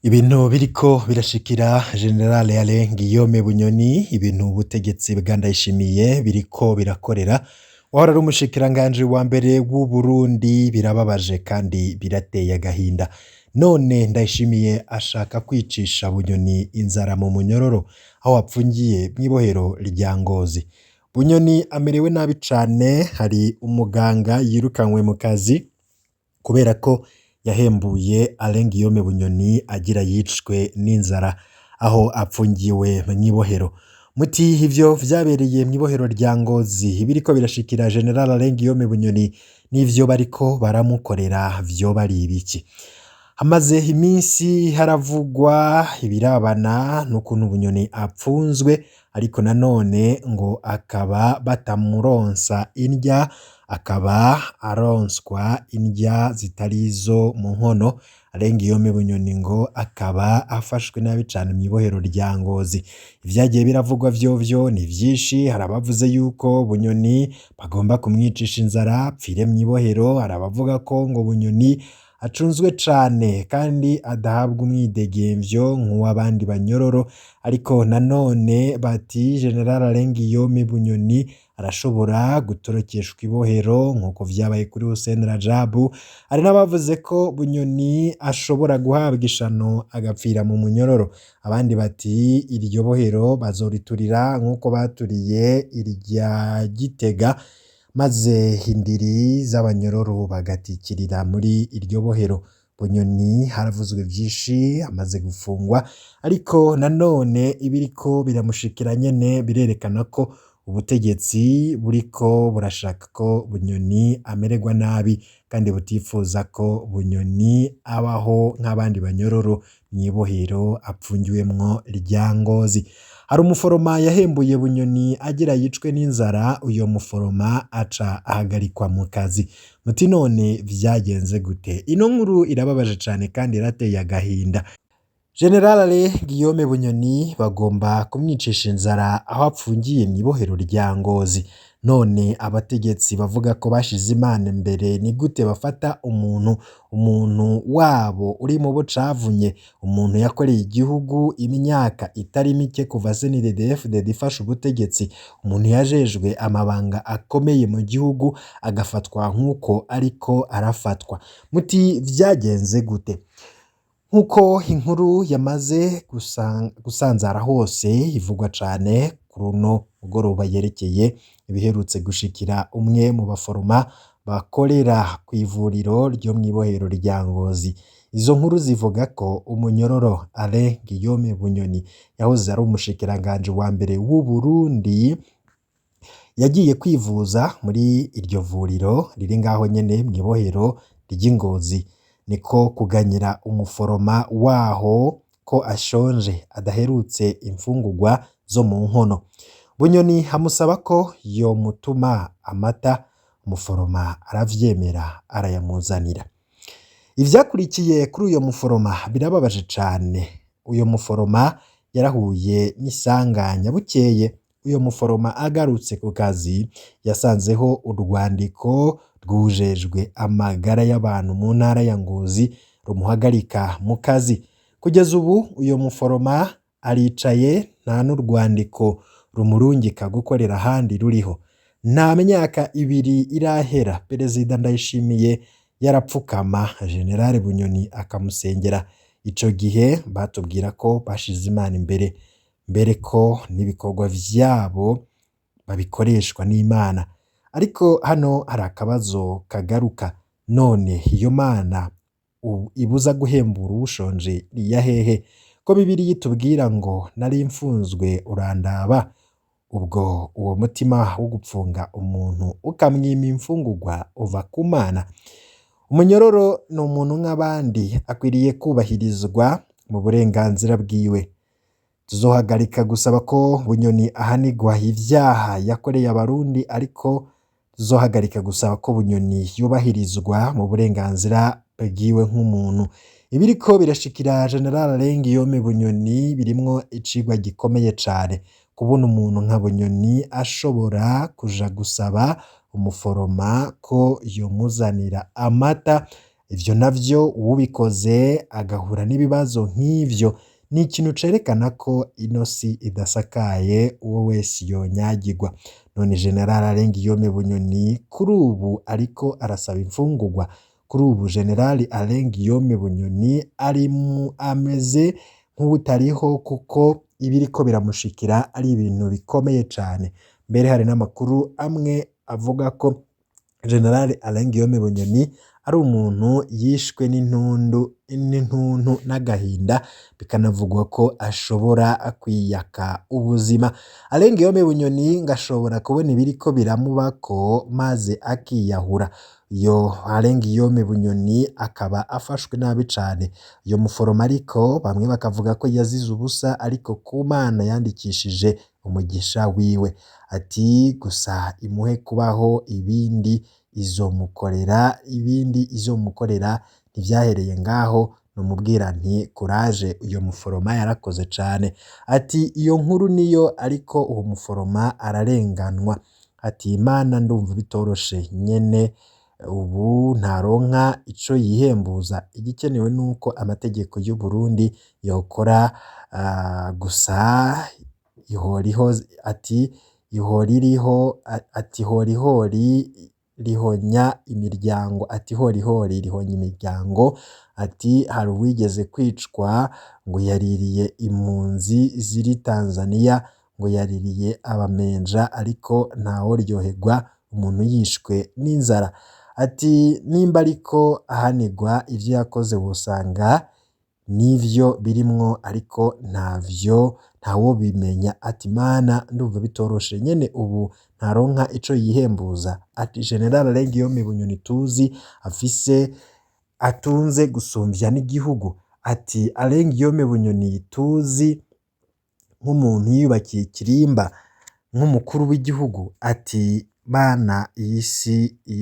Ibintu biriko birashikira General Alain Guillaume Bunyoni, ibintu ubutegetsi bwa Ndayishimiye biriko birakorera uwahora ari umushikiranganji wa mbere w'Uburundi birababaje kandi birateye agahinda. None Ndayishimiye ashaka kwicisha Bunyoni inzara mu munyororo aho apfungiye mw'ibohero rya Ngozi. Bunyoni amerewe nabi cane, hari umuganga yirukanywe mu kazi kubera ko yahembuye Alain Guillaume Bunyoni agira yicwe n'inzara aho apfungiwe mw'ibohero. Muti ivyo vyabereye mw'ibohero rya Ngozi ibiriko birashikira General Alain Guillaume Bunyoni n'ivyo bariko baramukorera vyoba ari ibiki? Hamaze iminsi haravugwa ibirabana n'ukuntu Bunyoni apfunzwe ariko nanone ngo akaba batamuronsa indya, akaba aronswa indya zitari izo mu nkono. Alain Guillaume Bunyoni ngo akaba afashwe nabi cane mw'ibohero rya Ngozi. Ivyagiye biravugwa vyovyo ni vyinshi, hari abavuze yuko Bunyoni bagomba kumwicisha inzara apfire mw'ibohero, hari abavuga ko ngo Bunyoni acunzwe cane kandi adahabwa umwidegemvyo nk'uw'abandi banyororo, ariko nanone bati General Alain Guillaume Bunyoni arashobora gutorokeshwa ibohero nk'uko vyabaye kuri Hussein Rajabu. Hari n'abavuze ko Bunyoni ashobora guhabwa ishano agapfira mu munyororo, abandi bati iryo bohero bazoriturira nk'uko baturiye irya Gitega, maze indiri z'abanyororo bagatikirira muri iryo bohero. Bunyoni haravuzwe vyinshi amaze gufungwa, ariko nanone ibiriko biramushikira nyene birerekana ko ubutegetsi buriko burashaka ko Bunyoni amererwa nabi kandi butifuza ko Bunyoni abaho nk'abandi banyororo mw'ibohero apfungiwemwo rya Ngozi. Hari umuforoma yahembuye Bunyoni agira yicwe n'inzara, uyo muforoma aca ahagarikwa mu kazi. Muti none vyagenze gute? Ino nkuru irababaje cane kandi irateye agahinda. General Alain Guillaume Bunyoni bagomba kumwicisha inzara aho apfungiye mw'ibohero rya Ngozi. None abategetsi bavuga ko bashize Imana imbere ni gute bafata umuntu, umuntu wabo uri mu bo cavunye, umuntu yakoreye igihugu imyaka itari mike kuva CNDD-FDD ifashe ubutegetsi, umuntu yajejwe amabanga akomeye mu gihugu agafatwa nk'uko ariko arafatwa. Muti vyagenze gute? Nk'uko inkuru yamaze gusanzara hose ivugwa cane kuri uno mugoroba yerekeye ibiherutse gushikira umwe mu baforoma bakorera kw'ivuriro ryo mw'ibohero rya Ngozi. Izo nkuru zivuga ko umunyororo Alain Guillaume Bunyoni yahoze ari umushikiranganji wa mbere w'Uburundi yagiye kwivuza muri iryo vuriro riri ngaho nyene mw'ibohero ry'i Ngozi. Niko kuganyira umuforoma waho ko ashonje adaherutse imfungurwa zo mu nkono. Bunyoni amusaba ko yomutuma amata, umuforoma aravyemera arayamuzanira. Ivyakurikiye kuri uyo muforoma birababaje cane. Uyo muforoma yarahuye n'isanganya bukeye uyo muforoma agarutse ku kazi yasanzeho urwandiko rw'uwujejwe amagara y'abantu mu ntara ya Ngozi rumuhagarika mu kazi. Kugeza ubu uyo muforoma aricaye nta n'urwandiko rumurungika gukorera ahandi ruriho. Nta myaka ibiri irahera Perezida Ndayishimiye yarapfukama General Bunyoni akamusengera. Ico gihe batubwira ko bashize Imana imbere, mbere ko n'ibikorwa vyabo babikoreshwa n'Imana. Ariko hano hari akabazo kagaruka, none iyo Mana ibuza guhembura uwushonje ni iya hehe? Ko Bibiliya itubwira ngo nari mfunzwe urandaba, ubwo uwo mutima wo gupfunga umuntu ukamwima imfungurwa uva ku Mana? Umunyororo ni umuntu nk'abandi akwiriye kubahirizwa mu burenganzira bwiwe. Tuzohagarika gusaba ko Bunyoni ahanigwa ivyaha yakoreye abarundi, ariko tuzohagarika gusaba ko Bunyoni yubahirizwa mu burenganzira bwiwe nk'umuntu. Ibiriko birashikira General Alain Guillaume Bunyoni birimwo icigwa gikomeye cane. Kubona umuntu nka Bunyoni ashobora kuja gusaba umuforoma ko yomuzanira amata Ivyo navyo uwubikoze agahura n'ibibazo nk'ivyo ni ikintu cerekana ko ino si idasakaye, uwo wese yonyagirwa. None General Alain Guillaume Bunyoni kuri ubu ariko arasaba imfungurwa. Kuri ubu General Alain Guillaume Bunyoni ari mu ameze nk'uwutariho, kuko ibiriko biramushikira ari ibintu bikomeye cane. Mbere hari n'amakuru amwe avuga ko General Alain Guillaume Bunyoni ari umuntu yishwe n'intundu n'intuntu n'agahinda, bikanavugwa ko ashobora kwiyaka ubuzima. Alain Guillaume Bunyoni ngo ashobora kubona ibiriko biramubako maze akiyahura. Yo Alain Guillaume Bunyoni akaba afashwe nabi cane. Uyo muforoma ariko bamwe bakavuga ko yazize ubusa, ariko ku Mana yandikishije umugisha wiwe. Ati gusa imuhe kubaho, ibindi izomukorera, ibindi izomukorera ntivyahereye ngaho. Nomubwira nti courage, uyo muforoma yarakoze cane. Ati iyo nkuru niyo, ariko uwo muforoma ararenganwa. Ati Imana ndumva bitoroshe nyene, ubu ntaronka ico yihembuza. Igikenewe nuko amategeko y'u Burundi yokora gusa ihoriho. Ati ihoririho, ati horihori rihonya imiryango, ati horihori rihonya imiryango. Ati hari uwigeze kwicwa ngo yaririye impunzi ziri Tanzania, ngo yaririye abamenja, ariko ntaworyoherwa umuntu yishwe n'inzara. Ati nimba ariko ahanigwa ivyo yakoze wosanga n'ivyo birimwo, ariko ntavyo ntawobimenya. Ati Mana ndumva bitoroshe nyene, ubu ntaronka ico yihembuza. Ati General Alain Guillaume Bunyoni tuzi afise atunze gusumvya n'igihugu. Ati Alain Guillaume Bunyoni tuzi nk'umuntu yiyubakiye ikirimba nk'umukuru w'igihugu. Ati Mana iyi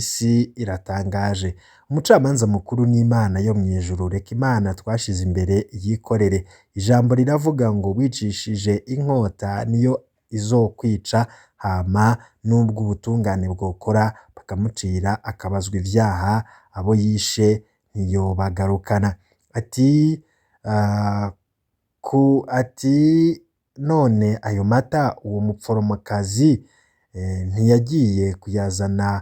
si iratangaje. Umucamanza mukuru ni Imana yo mw'ijuru, reka Imana twashize imbere yikorere. Ijambo riravuga ngo wicishije inkota niyo izokwica, hama nubwo ubutungane bwokora bakamucira akabazwa ivyaha, abo yishe ntiyobagarukana. Ati ati none ayo mata uwo mupforomokazi ntiyagiye kuyazana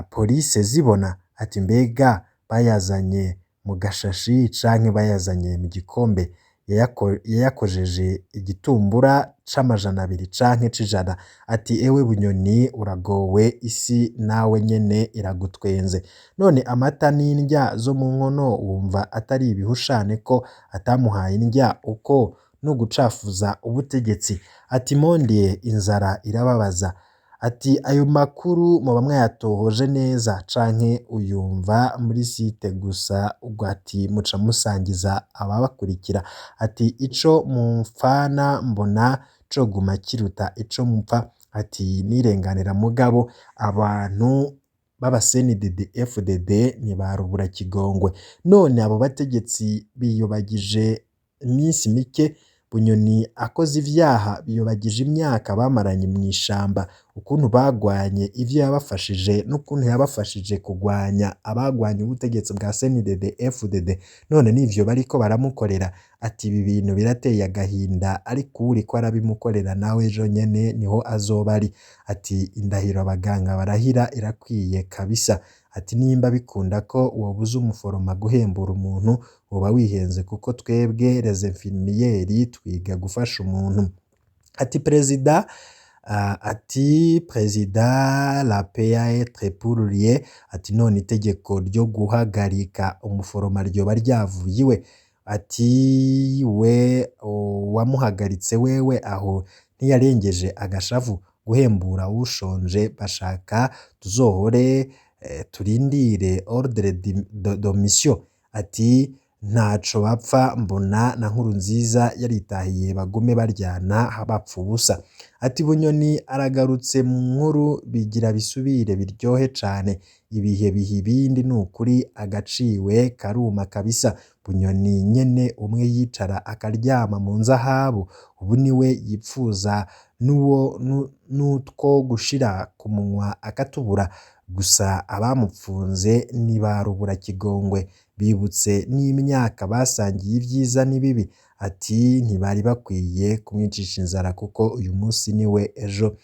polise zibona? Ati mbega bayazanye mu gashashi canke bayazanye mu gikombe? Yayakojeje igitumbura c'200 canke c'100. Ati ewe Bunyoni uragowe, isi nawe nyene iragutwenze. None amata n'indya zo mu nkono wumva atari ibihushane ko atamuhaye indya, uko nugucafuza ubutegetsi? Ati mondie inzara irababaza. Ati ayo makuru muba mwayatohoje neza canke uyumva muri site gusa? Ati muca musangiza ababakurikira. Ati ico mupfana mbona coguma kiruta ico mupfa. Ati nirenganira mugabo abantu b'aba CNDD FDD ntibarubura kigongwe. None abo bategetsi biyobagije iminsi mike Bunyoni akoze ivyaha, biyobagije imyaka bamaranye mw'ishamba, ukuntu bagwanye, ivyo yabafashije n'ukuntu yabafashije kugwanya abagwanye ubutegetsi bwa CNDD FDD. None nivyo bariko baramukorera. Ati ibi bintu birateye agahinda, ariko uwuriko arabimukorera nawe ejo nyene niho azoba ari. Ati indahiro abaganga barahira irakwiye kabisa. Ati nimba bikunda ko wobuza umuforoma guhembura umuntu woba wihenze, kuko twebwe les infirmières twiga gufasha umuntu. Ati perezida ati perezida la paix être pour lui. Ati none itegeko ryo guhagarika umuforoma ryoba ryavuye iwe? Ati we wamuhagaritse wewe aho ntiyarengeje agashavu? Guhembura ushonje bashaka tuzohore turindire ordre de mission. Ati ntaco bapfa, mbona na Nkurunziza yaritahiye, bagume baryana bapfa ubusa. Ati Bunyoni aragarutse mu nkuru, bigira bisubire biryohe cane. Ibihe biha ibindi nukuri, agaciwe karuma kabisa. Bunyoni nyene umwe yicara akaryama mu nzahabu, ubu niwe yipfuza n'uwo n'utwo gushira ku munwa akatubura. Gusa abamupfunze ntibarubura kigongwe, bibutse n'imyaka basangiye ibyiza n'ibibi. Ati ntibari bakwiye kumwicisha inzara kuko uyu munsi niwe ejo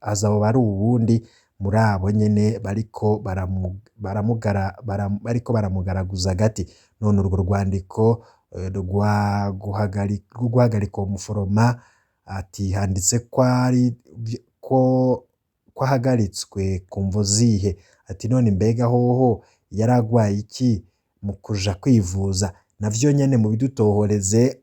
azoba ari uwundi muri abo nyene bariko bariko baramugaraguza agati. None urwo rwandiko rwo guhagarika uwo muforoma, ati handitse ko ari ko ahagaritswe ku mvo zihe? Ati none mbega hoho yaragwaye iki mu kuja kwivuza? Navyo nyene mubidutohoreze,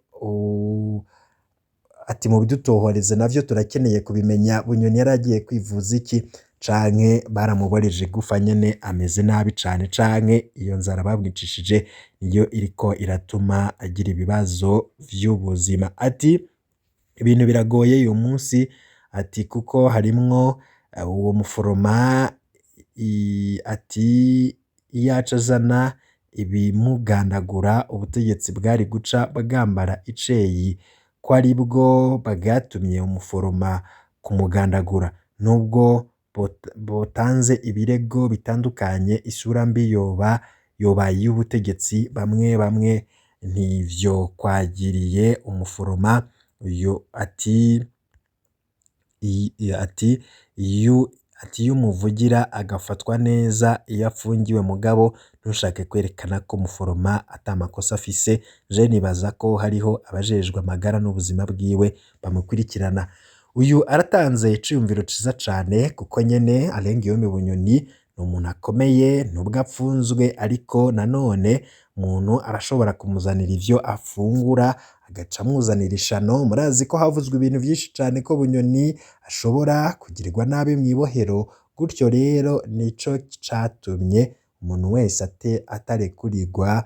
ati mubidutohoreze navyo turakeneye kubimenya. Bunyoni yaragiye kwivuza iki? Canke baramuboreje igufa nyene ameze nabi cane, canke iyo nzara bamwicishije niyo iriko iratuma agira ibibazo vy'ubuzima. Ati ibintu biragoye uyu munsi, ati kuko harimwo uwo muforoma, ati iyo aca azana ibimugandagura ubutegetsi bwari guca bwambara iceyi ko aribwo bwatumye umuforoma kumugandagura. Nubwo botanze ibirego bitandukanye, isura mbi yoba iy'ubutegetsi. Bamwe bamwe ntivyo kwagiriye umuforoma uyu, ati iyo umuvugira agafatwa neza iyo afungiwe, mugabo ntushake kwerekana ko umuforoma ata makosa afise. Je nibaza ko hariho abajejwe amagara n'ubuzima bwiwe bamukurikirana. Uyu aratanze iciyumviro ciza cane, kuko nyene Alain Guillaume Bunyoni ni umuntu akomeye nubwo apfunzwe, ariko nanone umuntu arashobora kumuzanira ivyo afungura agaca amuzanira ishano. Murazi ko havuzwe ibintu vyinshi cane ko Bunyoni ashobora kugirirwa nabi mw'ibohero, gutyo rero nico catumye umuntu wese atarekurirwa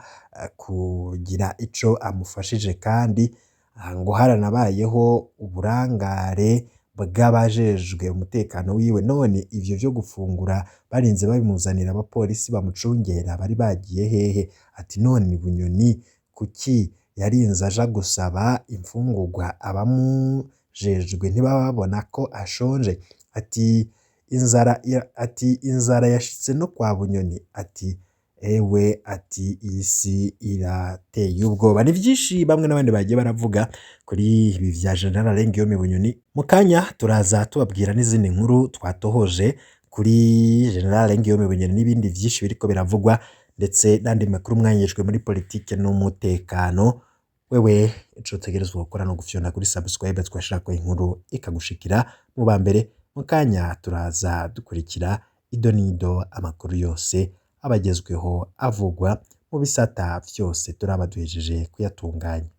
kugira ico amufashije, kandi ngo haranabayeho uburangare bw'abajejwe umutekano wiwe. None ivyo vyo gufungura barinze babimuzanira abapolisi bamucungera bari bagiye hehe? Ati none Bunyoni kuki yarinze aja gusaba imfungurwa abamujejwe ntibaba babona ko ashonje? Ati inzara yashitse no kwa Bunyoni. Ati ewe, ati iyi si irateye ubwoba. Ni vyinshi bamwe n'abandi bagiye baravuga kuri ibi vya General Alain Guillaume Bunyoni. Mu kanya turaza tubabwira n'izindi nkuru twatohoje kuri General Alain Guillaume Bunyoni n'ibindi vyinshi biriko biravugwa, ndetse n'andi makuru mwanyejwe muri politike n'umutekano. Wewe ico utegerezwa gukora no gufyonda kuri subscribe, twashirako inkuru ikagushikira mu ba mbere. Mu kanya turaza dukurikira ido n'ido amakuru yose abagezweho avugwa mu bisata vyose turaba duhejeje kuyatunganya.